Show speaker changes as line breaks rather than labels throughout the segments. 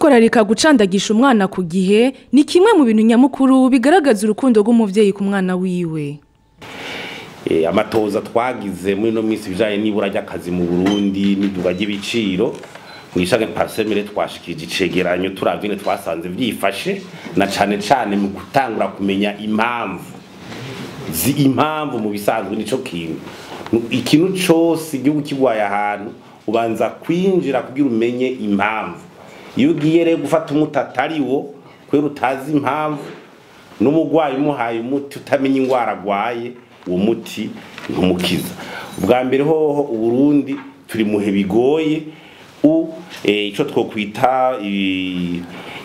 Ukwitwararika gucandagisha umwana ku gihe ni kimwe mu bintu nyamukuru bigaragaza urukundo rw'umuvyeyi ku mwana wiwe.
Amatoza twagize muri no minsi bijanye n'ibura ry'akazi mu Burundi n'iduga ry'ibiciro, mw'ishami PARCEM twashikije icegeranyo turavye ingene twasanze vyifashe, na cane cane mu gutangura kumenya impamvu. Impamvu mu bisanzwe nico kintu, ikintu cose igihugu kigwaye ahantu ubanza kwinjira kugira umenye impamvu. Iyo ugiye rero gufata umuti atari wo kubera utazi impamvu, n'umurwayi umuhaye umuti utamenya ingwara agwaye, uwo muti ntumukiza. Ubwa mbere hoho Uburundi turi muhe bigoye, ico twokwita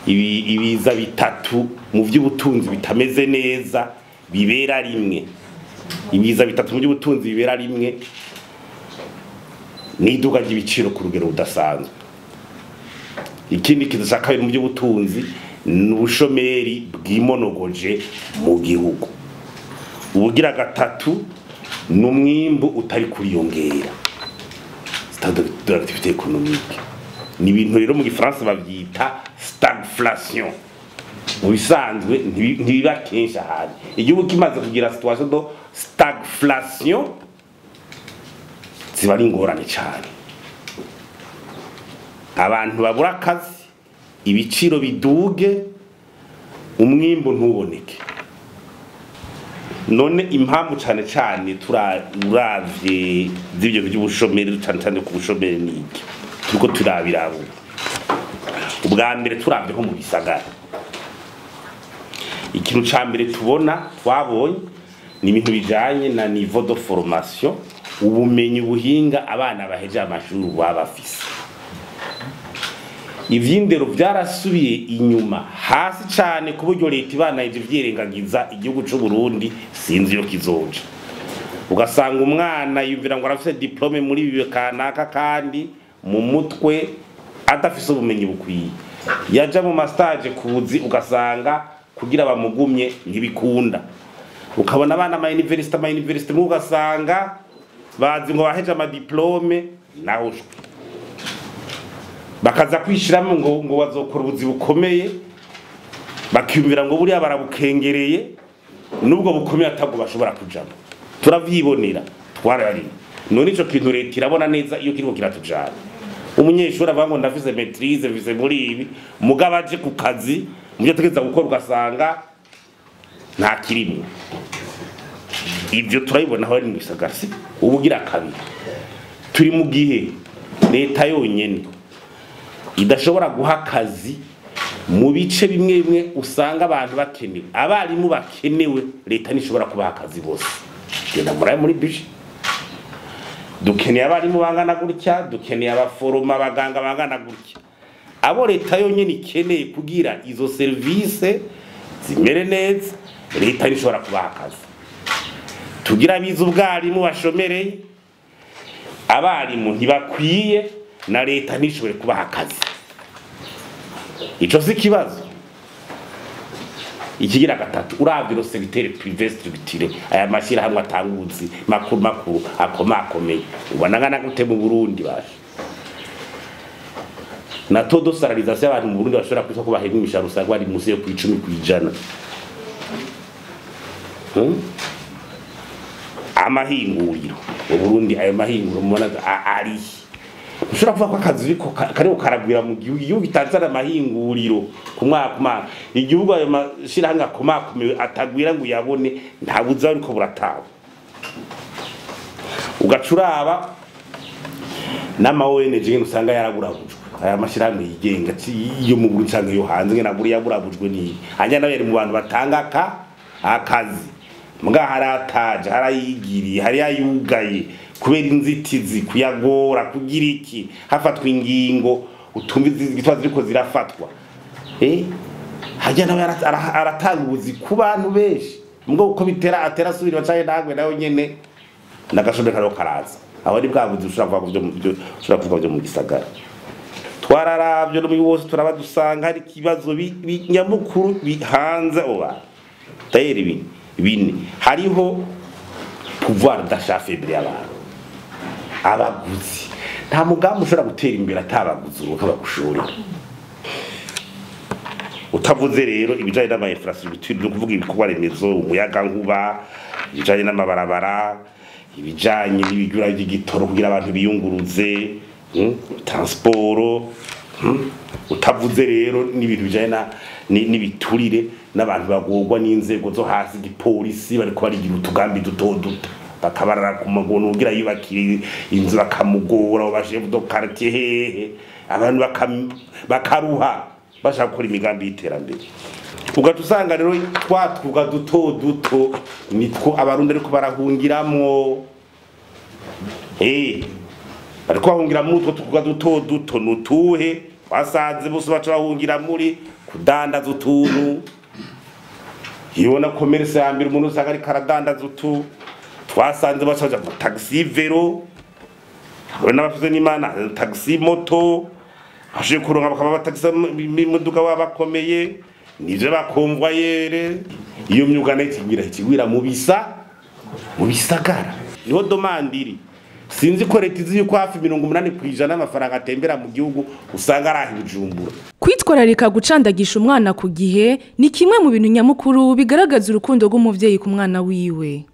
ibiza bitatu mu vy'ubutunzi bitameze neza bibera rimwe. Ibiza bitatu mu by'ubutunzi bibera rimwe ni iduka ry'ibiciro ku rugero rudasanzwe. Ikindi kintu ca kabiri mu by'ubutunzi ni ubushomeri bwimonogoje mu gihugu. Ubugira gatatu ni umwimbu utari kuriyongera, stade de l'activité économique. Ni ibintu rero mu gifaransa bavyita stagflation. Mu bisanzwe ntibiba kenshi ahantu igihugu kimaze kugira situation de stagflation, ziba ari ingorane cane. Abantu babura akazi, ibiciro biduge, umwimbu ntuboneke. None impamvu cane cane turavye z'ivyo by'ubushomeri, cane cane ku bushomeri, niki turiko turabiraba? Ubwa mbere turavye nko mu bisagara, ikintu ca mbere tubona twabonye ni ibintu bijanye na niveau de formation, ubumenyi, ubuhinga abana baheje amashuri baba bafise. Ivy'indero vyarasubiye inyuma hasi cane, ku buryo leta ibana ivyo vyirengagiza. Igihugu c'u Burundi sinzi iyo kizoja. Ugasanga umwana yumvira ngo arafise diplôme muri ibi kanaka, kandi mu mutwe adafise ubumenyi bukwiye. Yaja mu ma stage kuzi, ugasanga kugira bamugumye ntibikunda. Ukabona abana ama université mu ugasanga bazi ngo baheje ama diplôme, naho ushwe bakaza kwishiramo ngo bazokora ubuzi bukomeye, bakiyumvira ngo buriya barabukengereye, nubwo bukomeye atabwo bashobora kujamo. Turavyibonera, twarari. None ico kintu leta irabona neza iyo kiriko kiratujana. Umunyeshuri avuga ngo ndafise maîtrise, mfise muri ibi, mugabo aje ku kazi muvyo ategereza gukora ugasanga nta kirimwo. Ivyo turabibona aho ari mu gisagara. Si ubugira kabiri, turi mu gihe leta yonyene idashobora guha akazi mu bice bimwe bimwe usanga abantu bakenewe, abarimu bakenewe, leta ntishobora kubaha akazi bose. Genda muri budget, dukeneye abarimu bangana gutya, dukeneye abaforoma, abaganga bangana gutya. Abo leta yonyene ikeneye kugira izo serivisi zimere neza, leta ntishobora kubaha akazi. Tugira abize ubwarimu bashomereye, abarimu ntibakwiye, na leta ntishobore kubaha akazi. Ico si ikibazo? Ikigira gatatu, uravye le secteur privé structuré, aya mashyirahamwe atanga ubuzi makuru makuru akomakomeye, ubona ngana gute mu Burundi? Basha na taux de salarisation y'abantu mu Burundi bashobora kwitwa ko bahembwa imishahara, usanga bari munsi yo ku 10%. Amahinguriro mu Burundi, ayo mahinguriro mubona ari ushobora kuvuga ko akazi kariko karagwira mu gihugu? Igihugu kitazana amahinguriro ku mwaka ku mwaka, igihugu ayo mashirahamwe akomakomeye atagwira ngo uyabone, nta buzi ariko buratawe. Ugaca uraba n'ama ONG nyene usanga yaraburabujwe, aya mashirahamwe yigenga yo mu Burundi canke yo hanze ngene aburi yaburabujwe ni hanya nawe yari mu bantu batanga akazi, mbwa harataje, harayigiriye, hari ayugaye kubera inzitizi, kuyagora, kugira iki, hafatwa ingingo utumva izitwa ziriko zirafatwa. Hajya nawe aratanga ubuzi ku bantu benshi, mbwo uko bitera atera asubira bacaye nagwe nawe nyene nagashobora kariho karaza. Aho ari bwa buzi ushobora kuvuga byo ushobora kuvuga byo mu gisagara. Twararavye no muri wose, turaba dusanga hari ikibazo nyamukuru bihanze abo bantu tayeri bine. Hariho pouvoir d'achat faible y'abantu, abaguzi. Nta mugambi ushobora gutera imbere atabaguzi uruka bagushorera. Utavuze rero ibijanye n'ama infrastructure, no kuvuga ibikorwa remezo, umuyaga nkuba, ibijanye n'amabarabara, ibijanye n'ibigura by'igitoro kugira abantu biyunguruze, transport, Utavuze rero n'ibintu bijanye n'ibiturire n'abantu bagorwa n'inzego zo hasi, igipolisi bariko barigira utugambi duto duto, bakabarara ku maguru kugira yubakire inzu, bakamugora abo ba chef de quartier hehe, abantu bakaruha bashaka gukora imigambi y'iterambere. Ugaca usanga rero twa twuga duto duto nitwo Abarundi ariko barahungiramwo, bariko bahungira muri utwo twuga duto duto. Nutuhe wasanze bose baca bahungira muri kudandaza utuntu? Ibona commerce ya mbere, umuntu usanga ariko aradandaza utu, twasanze baca baja mu taxi vélo, hari n'abafise n'imana taxi moto, bashoboye kuronka bakaba batagisa imodoka, baba bakomeye, nivyo ba convoyeur. Iyo myuga nayo ikigwira ikigwira mu bisagara, niho demande iri. Sinzi ko leta izi yuko hafi 80% y'amafaranga atembera mu gihugu usanga ari aho i Bujumbura.
Kwitwararika gucandagisha umwana ku gihe ni kimwe mu bintu nyamukuru bigaragaza urukundo rw'umuvyeyi ku mwana wiwe.